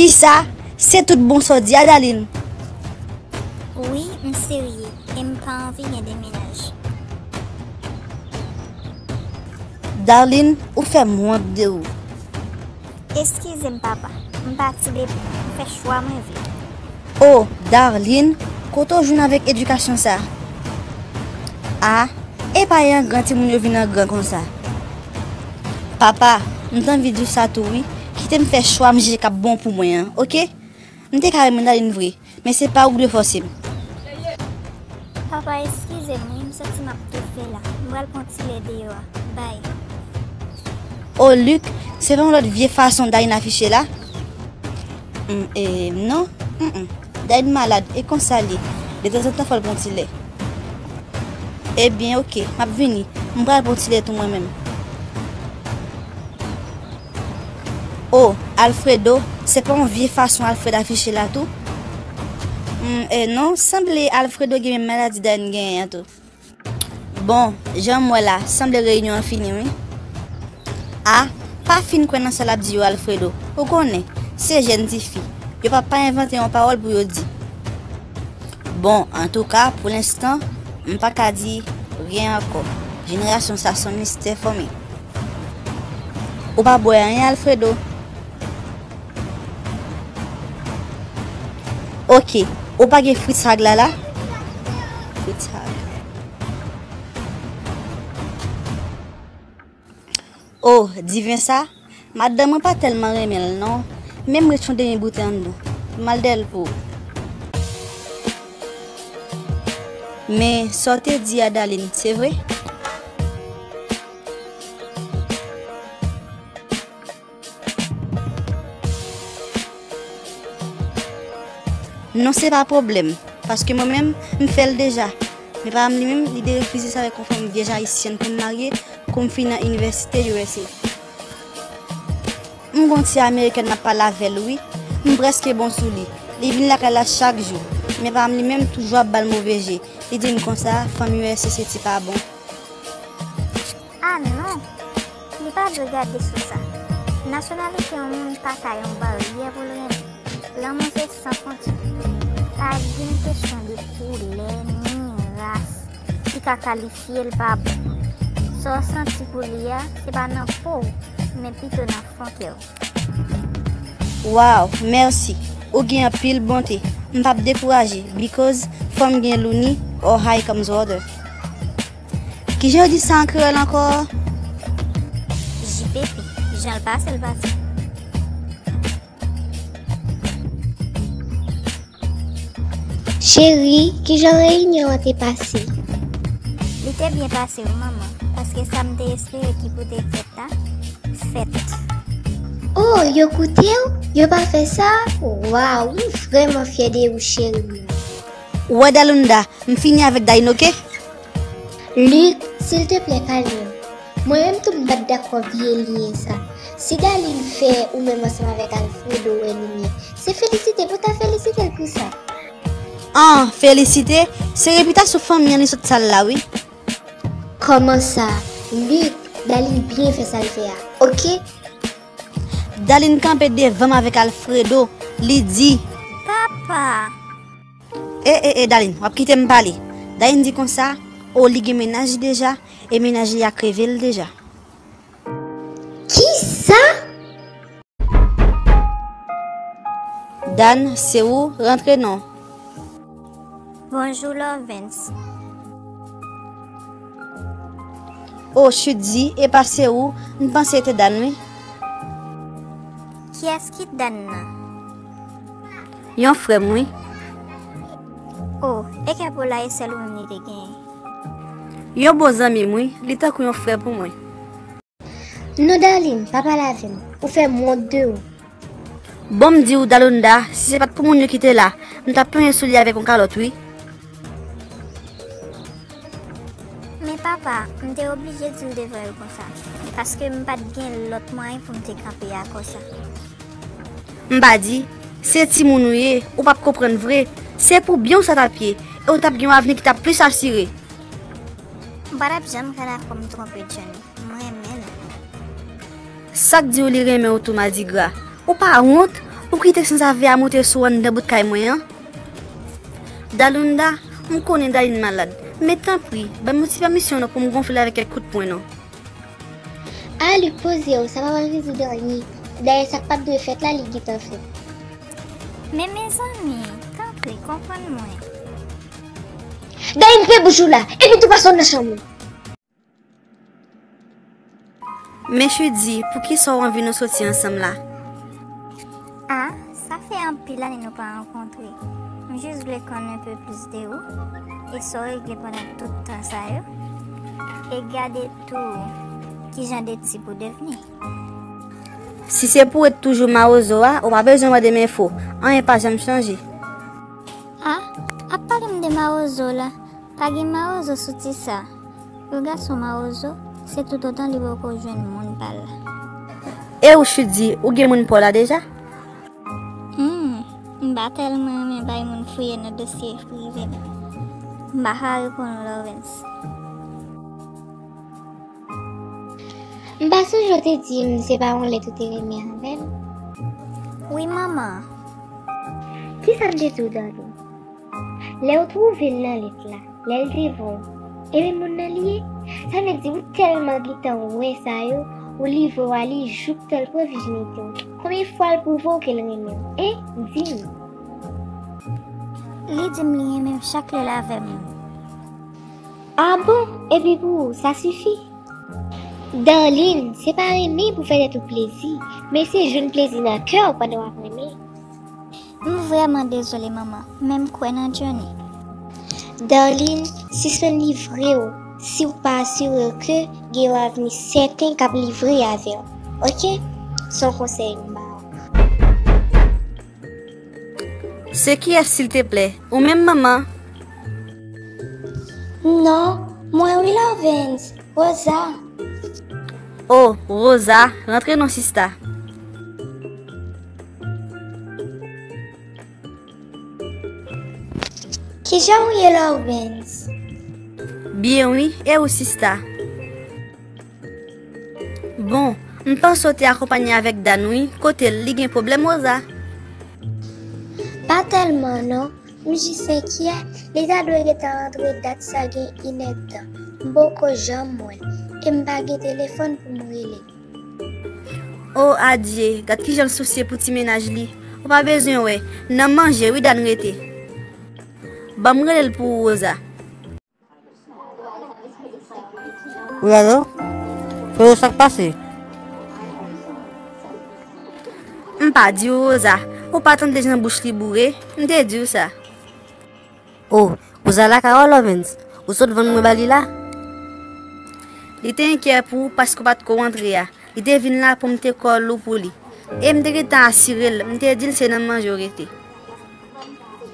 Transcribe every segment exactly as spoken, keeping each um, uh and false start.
Kisa? Se tout bon sa w di a, Darline? Wi, m serye, e m pa anvi gen de mennaj. Darline, ou fè m wont de ou. Eskize m, papa. M pati depi. M fè chwa mwen vle. O, Darline, kote w jwenn avèk edikasyon sa? A, e pa e angran timoun yo vin angran konsa. Papa, m t anvi di w sa tou wi. Kite m fè chwa m jije k ap bon pou mwen an, oke? M te ka renmen Darline vre, men se pa ou k dwe fòse m. Papa, eskize m wi, m santi m ap toufe la. M pral pran ti lè deyò a. Bay. O Luc, se pa yon lòt vye fason Darline afiche la? Mm, e, non. Mm, mm. Darline malad, e konsa l ye. Detanzantan fò l pran ti lè. Ebyen, oke, m ap vini. M pral pran ti lè tou mwen menm. O, Alfredo, se pa yon vye fason Alfred afiche la tou? Mm, e, non, sanble Alfredo gen menm maladi Darline genyen an tou. Bon, jan m wè la, sanble reyinyon an fini wi. A, pa fin kwè nan sa l ap di yo, Alfredo. Ou konnen, se jèn tifi. Yo p ap pa envante yon pawòl pou yo di. Bon, antouka, pou lenstan, m pa ka di ryen ankò. Jenerasyon sa se yon mistè for me. Ou pa bwè anyen, Alfredo? Oke, ou pa gen Fritz Hag la la? Fritz Hag. O, diven sa, madanm mwen pa tèlman renmen l non. Men m ret yon demi boutèy anndan. M al dèyè l pou ou. Men, sa w te di a Darline, se vre? Non, se pa pwoblèm, paske mwen menm, m fè l deja. Men papa m li menm, li te refize sa avèk yon fanm vyèj ayisyèn pou m marye, kou m fin nan inivèsite U S A. M gon ti amerikèn m ap pale avè l wi. M prèske bon sou li. Li vin lakay la chak jou. Men papa m li menm toujou ap ba l move je. Li di m konsa, fanm U S A se ti pa bon. A non! Li pa dwe gade sou sa. Nasyonalite yon moun pa ka yon baryè pou l renmen. Lanmou se san fwontyè. Pa gen kesyon de koulè ni ras ki ka kalifye l pa bon. Sa w santi pou li a, se pa nan po w, men pito nan fon kè w. Wow, mèsi. Ou gen anpil bonte. M p ap dekouraje, because fò m gen Louni or High Comes Water. Kijan yo di sa an kreyòl ankò? J P P, jan l pase, l pase. Cheri, kijan reyinyon an te pase? Li te byen pase wi, manman, paske sa m te espere ki pou te fèt la, fèt. Oh, yo koute w? Yo pa fè sa? Waw, m vrèman fyè de ou, cheri m nan. Ou wè, Dalunda, m fini avèk Darline, oke? Luc, silteplè, pale m. Mwen menm tou m pa t dakò vye lyen sa. Si Darline fè ou menm ansanm avèk Alfredo wè limyè, se felisite pou ta felisite l pou sa. An, felisite? Se repitasyon fanmi an li sot sal la wi. Kòman sa? Luc, Darline byen fè sa l fè a, oke? Darline kanpe devan m avèk Alfredo, li di, papa! E, e, e, Darline, w ap kite m pale. Darline di konsa, o, li gen mennaj li deja, e mennaj li a k reve l deja. Kisa? Dan, se ou, rantre non. Bonjou, Lovens. O, Chut di, epa se ou, m panse te Dan wi. Kiyès ki Dan nan? Yon frè m wi. O, e kè pou la e sèl ou menm li te genyen? Yon bon zanmi m wi, li tankou yon frè pou mwen. Non, Darline, pa pale avè m. Ou fè m wont de ou. Bon, m di w, Dalonda, si se pa t pou moun yo ki te la, m t ap penyen sou li avèk yon kalòt wi. Men papa, m te oblije di w devan yo konsa, paske m pa t gen lòt mwayen pou m te kanpe a konsa. M pa di, se timoun ou ye, ou p ap konprann vre. Se pou byen w sa t ap ye, e w t ap gen yon avni ki t ap plis asire. M pa t ap janm ka dakò m twonpe Johnny. M renmen l. Sa k di w li renmen w tou madigra? Ou pa wont? Ou kite sanzave a moute sou anndan bout kay mwen an? Dalunda, m konnen Dalin malad, men tanpri, ban m yon ti pèmisyon non pou m gonfle l avèk kèk kout pwen non. A Lik, poze w, sa pa pral rezoud anyen. Dayè sa k p ap dwe fèt la, li gentan fèt. Men mezanmi, tanpri, konprann mwen. Dalin, fè bouch ou la, epi tou pase w nan chanm ou. Men Chudi, poukisa w anvi nou soti ansanm la? A, sa fè anpil ane nou pa rankontre. M jis vle konn enpe plis de ou e sa w regle pandan tout tan sa yo. E gade tou kijan de tip ou devni. Si se pou ret toujou mawozo a, ou pa bezwen mande m enfo. Anyen pa janm chanje. A, ap pale m de mawozo la. Pa gen mawozo sou ti sa. Yon gason mawozo, se toutotan li poko jwenn moun pa l la. E ou Chudi, ou gen moun pa w la deja? Hmm, m pa tèlman renmen bay moun fouye nan dosye prive m. M pa ka reponn ou Lovens. M pa sonje w te di m se pa yon lèt ou te renmen anvè m? Wi manman. Kisa m te di w Darline? Lè w twouve l nan lèt la, lè l te voye w, e menm moun nan li ye? Sa vle di ou tèlman gentan wè sa yo, ou livre w a li jouk tan l pran vijinite w. Konbyen fwa l pwouve w ke l renmen w? Hein? Di m. Li di m li renmen m chak lè l avè m. A bon? Epi pou ou, sa sifi? Darline, se pa renmen pou fè tèt ou plezi, men se jwenn plezi nan kè w pandan w ap renmen. M vrèman dezole manman, men m kwè nan Johnny. Darline, sispann livre w si w pa asire w ke gen yon avni sèten k ap livre avè w. Oke? Se yon konsèy m ba w. Se kiyès silteplè? Ou menm manman? Non, mwen wi Lovens, Rosa. Oh, Rosa, rantre non sista. Kijan w ye Lovens? Byen wi, e ou sista? Bon, m panse w te akonpanye avèk Dan wi, kote l, li gen pwoblèm Rosa? Pa tèlman non, m jis enkyè, li ta dwe gentan rantre dat sa gen inèdtan, m poko janm wè l, e m pa gen telefòn pou m rele l. O adye, gad kijan l sousye pou ti mennaj li. Ou pa bezwen wè, nan manje wi Dan rete. Ban m rele l pou ou Rosa. Wi alo? Freo sa k pase? M pa di w Rosa, ou pa tande jan bouch li boure, m te di w sa. O, Rosa lakay ou Lovens, ou sot vann mwen ba li la? Li te enkyè pou ou paske w pa t ko rantre a. Li te vin la pou m te kòl ou pou li. E m te gentan asire l, m te di l se nan manje w rete.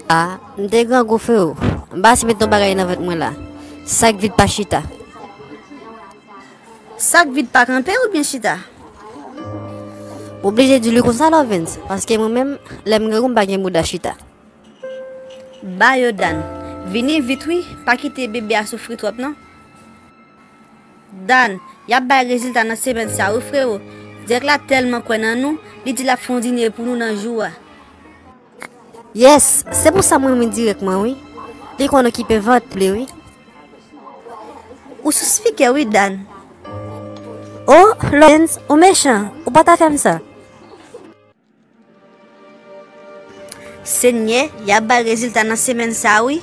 A, m te grangou freo. M pa si met yon bagay nan vant mwen la. Sa k vid pa chita. Sa k vid pa kanpe oubyen chita? Ou blije di li konsa Lovens, paske mwen menm, lè m grangou m pa gen bouda chita. Ba yo Dan. Vini vit wi, pa kite bebe a soufri twòp non. Dan, y ap bay rezilta nan semèn sa wi freo. Dirèk la tèlman kwè nan nou, li di l ap fè yon dine pou nou nan jou a. Yes, se pou sa m renmen dirèk mwen wi. Li konn okipe vant li wi. Ou sispike wi Dan. O, Lovens, ou mechan, ou pa ta fè m sa. Senyè, y ap bay rezilta nan semèn sa a wi.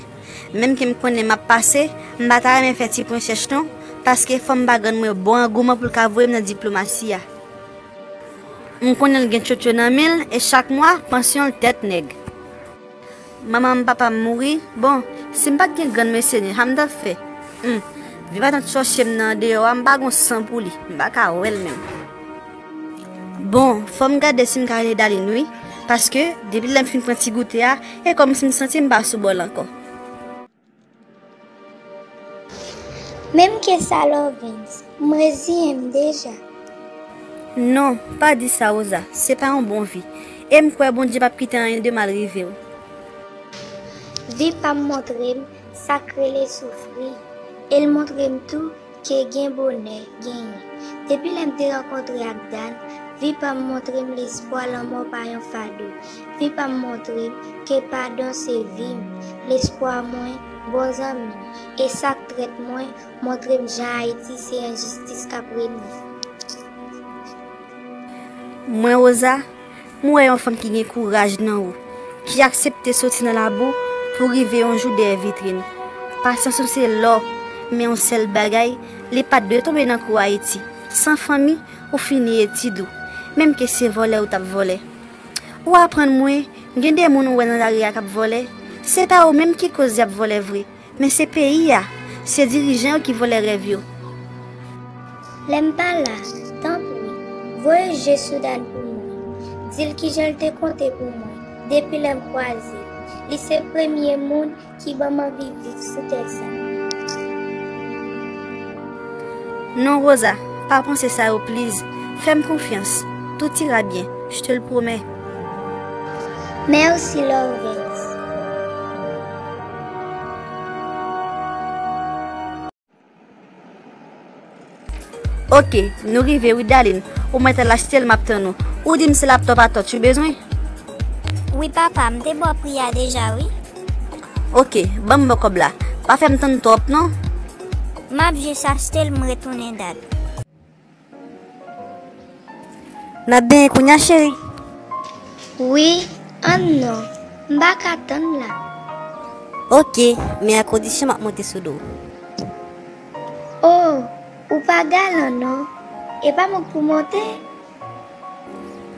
Menm ke m konnen m ap pase, m pa ta renmen fè ti pwen chèch non, paske fò m ba grann mwen bon agouman pou l ka voye m nan diplomasi a. M konnen l gen tchotcho nan men l e chak mwa, pansyon l tèt nèg. Manman m papa m mouri, bon, si m pa t gen grann mwen Senyè, sa m t ap fè? Hum, vye matant chòche m nan andeyò a, m pa gon san pou li, m pa ka wè l menm. Bon, fò m gade si m ka rele Dalin wi, paske depi lè m fin pran ti goute a, e kòmsi m santi m pa sou bòl ankò. Menm ke sa Lovens, m reziyen m deja. Non, pa di sa Rosa, se pa yon bon vi. E m kwè Bondye p ap kite anyen de mal rive w. Vi pa m montre m sa k rele soufri. E l montre m tou ke gen bonè, genyen. Depi lè m te rankontre ak Dan, Vi pa m montre m lespwa lanmò pa yon fado. Vi pa m montre m ke padon se vi m, lespwa mwen, bon zanmi m, e sa k trèt mwen, montre m jan Ayiti se enjistis k ap renye. Mwen, Rosa, m wè yon fanm ki gen kouraj nan ou, ki aksepte soti nan labou pou rive yon jou dèyè vitrin. Pasyans ou se lò, men yon sèl bagay, li pa t dwe tonbe nan kou Ayiti. San fanmi, ou fini etid ou, menm ke se vòlè ou t ap vòlè. Ou aprann mwen, gen de moun ou wè nan lari a k ap vòlè, se pa ou menm ki koz y ap vòlè vre, men se peyi a, se dirijan yo ki vòlè rèv yo. Lè m pa la, tanpri, voye je sou Dany pou mwen. Di l kijan l te konte pou mwen, depi lè m kwaze l. Li se premye moun ki ban m anvi viv sou tè sa. Non, Rosa, pa panse sa yo, please. Fè m konfyans. Tout ira bien, je te le promets. Mèsi, Lovens. Ok, nou rive wi, Darline. Ou mèt al achte l, m ap tann ou. Ou di m se laptòp a Touch ou bezwen? Wi, papa, m te ba w pri a deja, wi. Ok, ban m ba w kòb la. Pa fè m tann twòp, non. M ap jis achte l, m retounen dat. N ap benyen kounye a, cheri? Wi, ann non. M pa ka tann la. Ok, men a kondisyon m ap monte sou do w. Oh, ou pa galan non. E pa mwen k pou monte?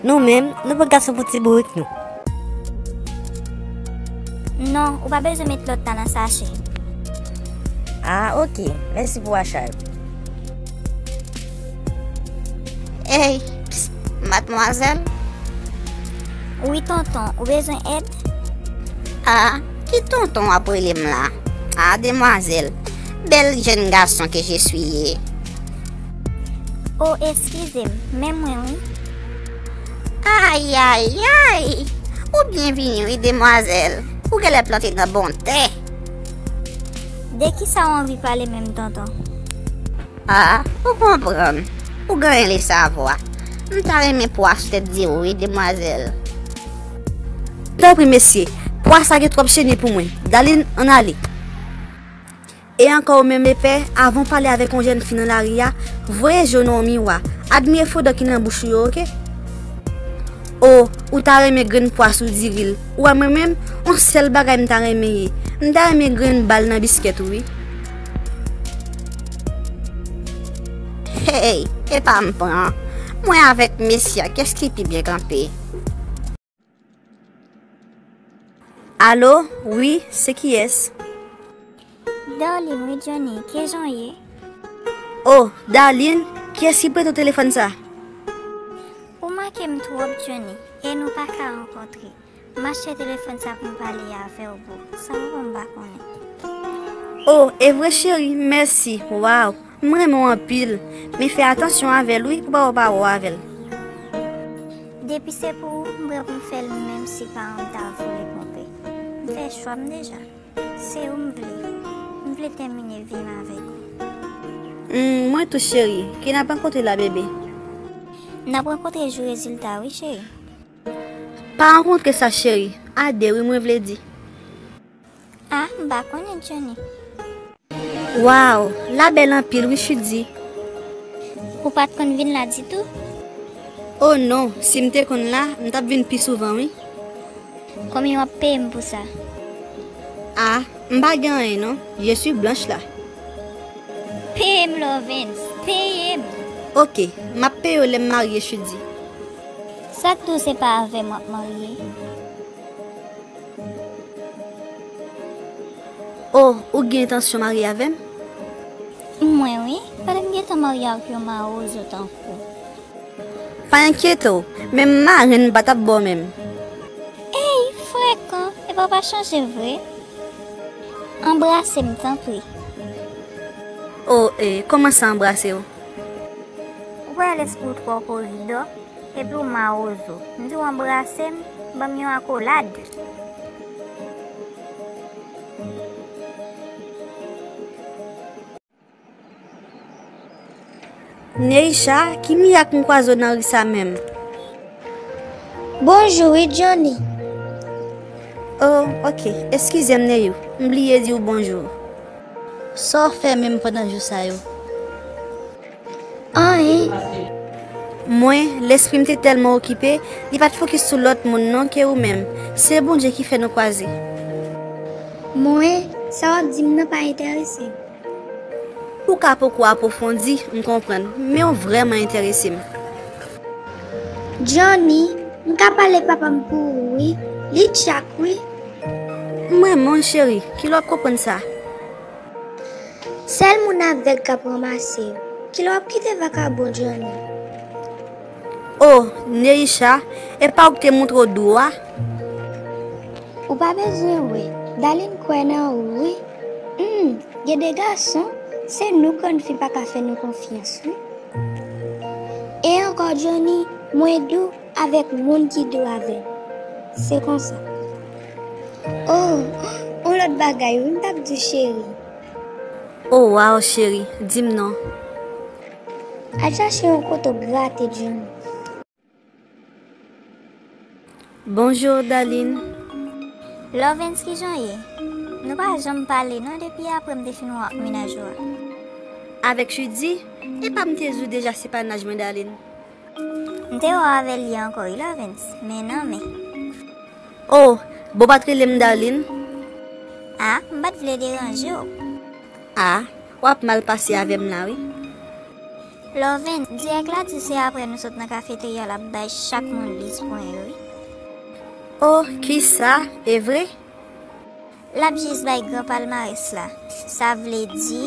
Nou menm, nou pran gason pou ti bourik nou. Non, ou pa bezwen met lòt la nan sache. Ah, ok. Mèsi pou acha yo. Ey, pst, madmwazèl. Wi, tonton, ou bezwen èd? Ah, ki tonton w ap rele m la? Ah, demwazèl, bèl jèn gason ke je suis ye. Oh, eskize m, men mwen wi. Ay, ay, ay! Ou byen vini wi, demwazèl. Ou genlè plante nan bon tè. De kisa w anvi pale menm, tonton? Ah, ou konprann. Ou genyen le savwa. M ta renmen pwa sou tèt di ou wi, demwazèl. Tanpri, mesye, pwa sa gen twòp cheni pou mwen. Darline, ann ale. E ankò, ou menm lepè, avan w pale avèk yon jèn fi nan lari a, voye je w nan yon miwa. Admire fodò ki nan bouch ou yo, oke? O, ou ta renmen grenn pwa sou diri l. Ou wè mwen menm, yon sèl bagay m ta renmen ye. M ta renmen grenn bal nan biskèt ou wi. Hey, epa m pran. Mwen avèk mesye a, kiyès ki pi byen kanpe? Alo, wi, se kiyès? Darline, wi, Johnny, kijan w ye? Oh, Darline, kiyès ki prete w telefòn sa? Ou manke m twòp, Johnny, e nou pa ka rankontre. M achte telefòn sa pou m pale avè w, boo. San ou, m pa konnen. Oh, e vre, cheri, mèsi. Waw, m renmen w anpil. Men fè atansyon avè l, wi, pou pa w pa wè w avè l. Depi se pou ou, m prè pou m fè l, menm si paran m ta vle ponpe. M fè chwa m deja. Se ou m vle. M vle tèmine vi m avèk ou. Hmm, mwen tou, cheri. Ke n ap rankontre la, bebe? N ap rankontre jou rezilta, wi, cheri. Pa rankontre sa, cheri. A de, wi, mwen vle di. Ah, m pa konnen, Johnny. Waw, la bèl anpil, wi, Chudy. Ou pa t konn vin la ditou? Oh non, si m te konn la, m t ap vin pi souvan, wi. Konbyen w ap peye m pou sa? Ah, m pa gen anyen non, je suis blanche la. Peye m, Lovens, peye m. Oke, m ap peye w lè m marye, Chudy. Sa k di w se pa avè m w ap marye? Oh, ou gen entansyon marye avè m? Mwen wi, pa t ap gentan marye ak yon mawozo tankou w. Pa enkyete w, menm marenn m pa t ap ba w menm. Ey, frekan, epa w pa chanje vre? Anbrase m, tanpri. Oh, e, kòman sa anbrase w? Ou wè lespri w twò koridò, epi w mawozo. M di w anbrase m, ban m yon akolad. Neisha, ki mirak m kwaze w nan ri sa menm? Bonjou wi, Johnny. Oh, ok. Eskize m, Neyou. M bliye di w bonjou. Sa w fè menm pandan jou sa yo? Anyen. Mwen, lespri m te tèlman okipe, li pa t fokis sou lòt moun non ke ou menm. Se Bondye ki fè nou kwaze. Mwen, sa w ap di m nan pa enterese m. Ou ka poko apwofondi, m konprann, men w vrèman enterese m. Johnny, m ka pale papa m pou ou wi, li tchak wi. M renmen w cheri, kilè w ap konprann sa? Sèl moun avèg k ap ranmase yo, kilè w ap kite vakabon Johnny? Oh, Neisha, e pa ou ki te montre w dlo a? Ou pa bezwen wè, Darline kwè nan ou wi. Hmm, gen de gason, se nou grann fi pa ka fè nou konfyans wi. E ankò Johnny, mwen dou avèk moun ki dou avè m. Se konsa. Oh, yon lòt bagay wi, m t ap di w cheri. Oh, waw cheri, di m non. Al chache yon kote w grate Johnny. Bonjou, Darline. Lovens, kijan w ye? Nou pa janm pale non depi apre m te fin wè w ak mennaj ou a. Avèk Judy, e pa m te di w deja se pa naj mwen, Darline? M te wè w avè li ankò wi, Lovens, men nan men. Oh, bon w pa t rele m Darline? A, m pa t vle deranje w. A, w ap mal pase avè m la wi. Lovens, dirèk la di se apre nou sot nan kafeterya l ap bay chak moun lis pwen yo wi. Oh, kisa? E vre? L ap jis bay gran palmarès la. Sa vle di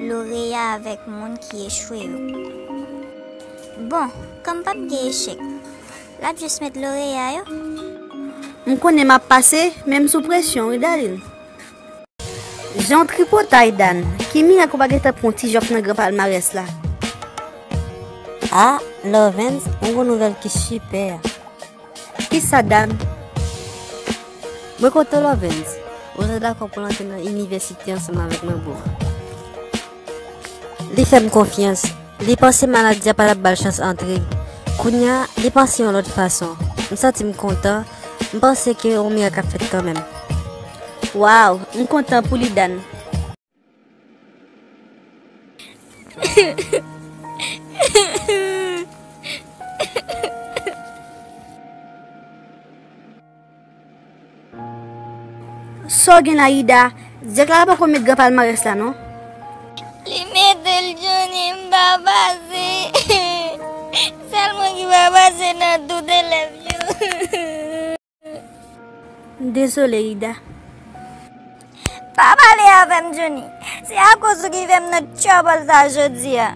loreya avèk moun ki echwe yo. Bon, kòm p ap gen echèk, l ap jis met loreya yo. M konnen m ap pase, men m sou presyon wi, Darline. Jan w tripotay, Dan. Ki mirak ou pa gentan pran yon ti jòf nan gran palmarès la? A, Lovens, yon gwo nouvèl ki sipè. Kisa, Dan? Mwen kontan, Lovens. Ou te dakò pou l antre nan inivèsite ansanm avèk mwen, bro. Li fè m konfyans. Li panse maladi a pa t ap ba l chans antre. Kounye a, li panse yon lòt fason. M santi m kontan. M panse ke yon mirak ap fèt kanmenm. Waw, m kontan pou li, Dan. Sa w gen la, Ida? Dirèk la pa poko met gran palmarès la, non? Li mete l, Johnny, m pa pase. Sèl mwen ki pa pase nan tout elèv yo. M dezole, Ida. Pa pale avè m, Johnny. Se akoz ou ki fè m nan trouble sa jodi a.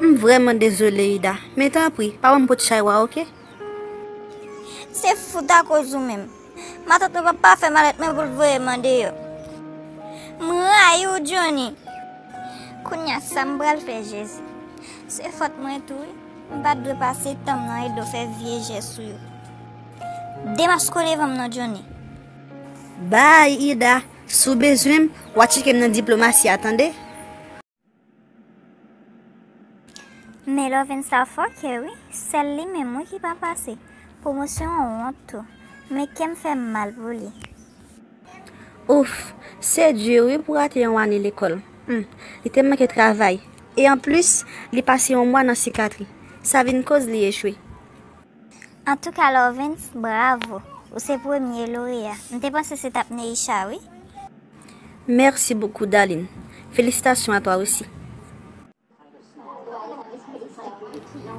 M vrèman dezole, Ida. Men tanpri, pa ban m pote chay w a, oke? Se fout akoz ou menm. Matant mwen p ap pa fè malèt mwen pou l voye m andeyò. M rayi w, Johnny. Kounye a, sa m pral fè, Jezi? Se fòt mwen tou, wi. M pa t dwe pase tan m nan ede w fè vye jès ou yo. Demaske w devan m non, Johnny. Bay, Ida. Si w bezwen m, w a tcheke m nan diplomasi a, tande? Men Lovens sa fòkè wi, sèl li menm wi ki pa pase. Pwomosyon an wont tou. Men kè m fè m mal pou li. Ouf, se di wi pou rate yon ane lekòl. Hmm, li te manke travay. E anplis, li pase yon mwa nan sikatri. Sa vin koz li echwe. Antouka, Lovens, bravo! Ou se premye loreya. M te panse se t ap Neisha, wi. Merci beaucoup, Darline. Félicitations à toi aussi.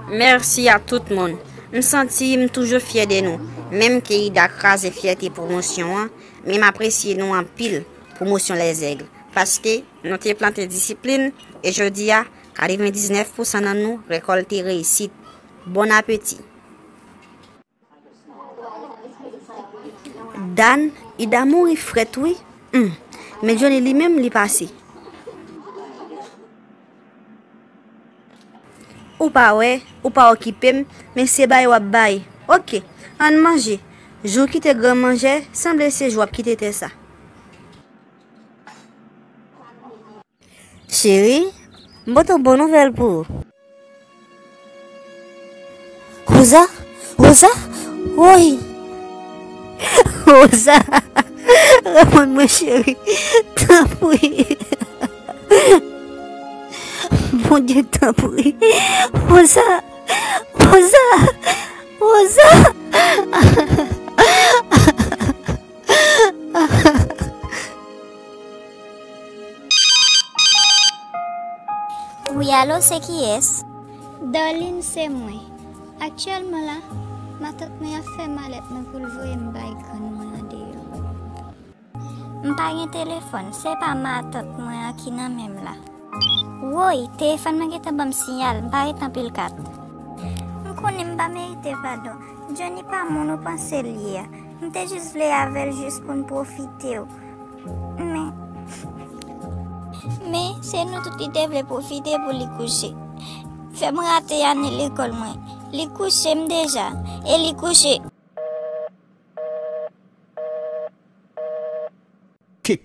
Mèsi a tout moun. M santi m toujou fyè de nou. Menm ke Ida kraze fyète pwomosyon an, men m apresye nou anpil, pwomosyon Les Aigles, paske nou te plante disiplin, e jodi a, katrevendiznèf pousan nan nou rekòlte reyisit. Bon apeti! Dan, Ida mouri frèt wi. Hmm. Men Johnny li menm li pase. Ou pa wè, ou pa okipe m, men se bay w ap bay. Oke, ann manje. Jou w kite gran manjè, sanble se jou w ap kite tè sa. Cheri, m pote yon bon nouvèl pou ou. Rosa? Rosa? Woy! Rosa! Reponn mwen, cheri. Tanpri. Bondye, tanpri. Rosa! Rosa! Rosa! Wi, alo, se kiyès? Darline, se mwen. Aktyèlman la, matant mwen ap fè malèt mwen pou l voye m bay grann mwen andeyò. M pa gen telefòn, se pa matant mwen an ki nan men m la. Woy, telefòn mwen gentan ban m siyal, m pa ret anpil kat. M konnen m pa merite padon. Johnny pa moun ou panse l ye a. M te jis vle avè l jis pou n pwofite w. Men, men, se nou tout li te vle pwofite pou li kouche. Fè m rate ane lekòl mwen. Li kouche m deja. E li kouche. Kick.